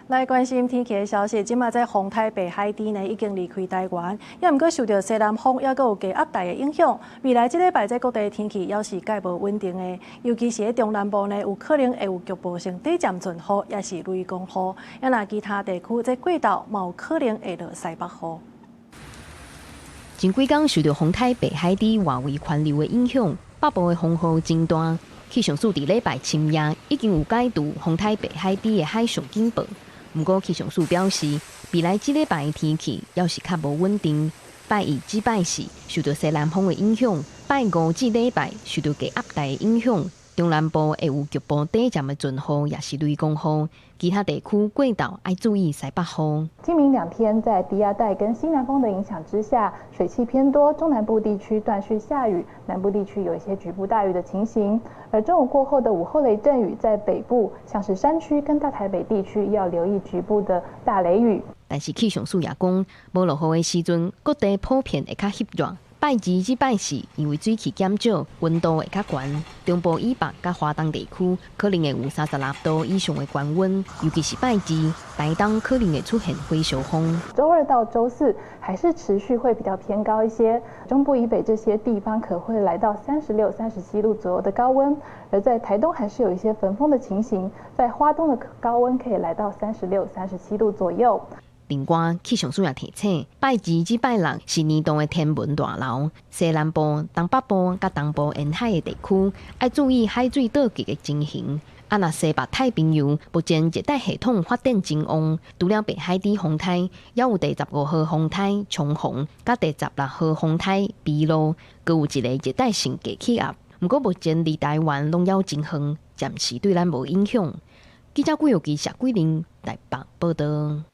來關心天氣的消息，這馬這風颱白海豬呢已經離開台灣，也毋過受著西南風抑閣有低壓帶的影響，未來這禮拜這各地天氣猶是較無穩定的，尤其是佇中南部呢，有可能會有局部性短暫陣雨，抑是雷公雨。啊若其他地區這過晝嘛有可能會落西北雨。前幾工受著風颱白海豬外圍環流的影響，北部的風雨真大。氣象署佇禮拜深夜已經有解除風颱白海豬的海上警報。毋過氣象署表示，未來這禮拜的天氣猶是較無穩定。拜一至拜四受著西南風的影響，拜五至禮拜受著低壓帶的影響，中南部會有局部短暫的陣雨，抑是雷公雨。其他地區過晝愛注意西北風。今明兩天在低壓帶跟西南風的影響之下，水汽偏多，中南部地區斷續下雨，南部地區有一些局部大雨的情形。而中午過後的午後雷陣雨，在北部像是山區跟大台北地區要留意局部的大雷雨。但是氣象署也講，無落雨的時陣，各地普遍會較翕熱。拜二至拜四，因為水汽減少，溫度會較懸。中部以北佮華東地區可能會有36度以上的高溫，尤其是拜二，台東可能會出現火燒風。週二到週四還是持續會比較偏高一些，中部以北這些地方可會來到36、37度左右的高溫，而在台東還是有一些焚風的情形，在花東的高溫可以來到36、37度左右。另外，氣象署也提醒，拜二至拜六是年度的天文熱流，西南部、東北部佮東部沿海的地區愛注意海水倒結的情形。啊，若西北太平洋目前熱帶系統發展真旺，除了白海豬風颱，猶有第15號風颱長虹，佮第16號風颱比露，閣有一个熱帶性低氣壓。毋過目前離台灣攏猶真遠，暫時對咱無影響。記者郭玉基、謝桂玲台北報導。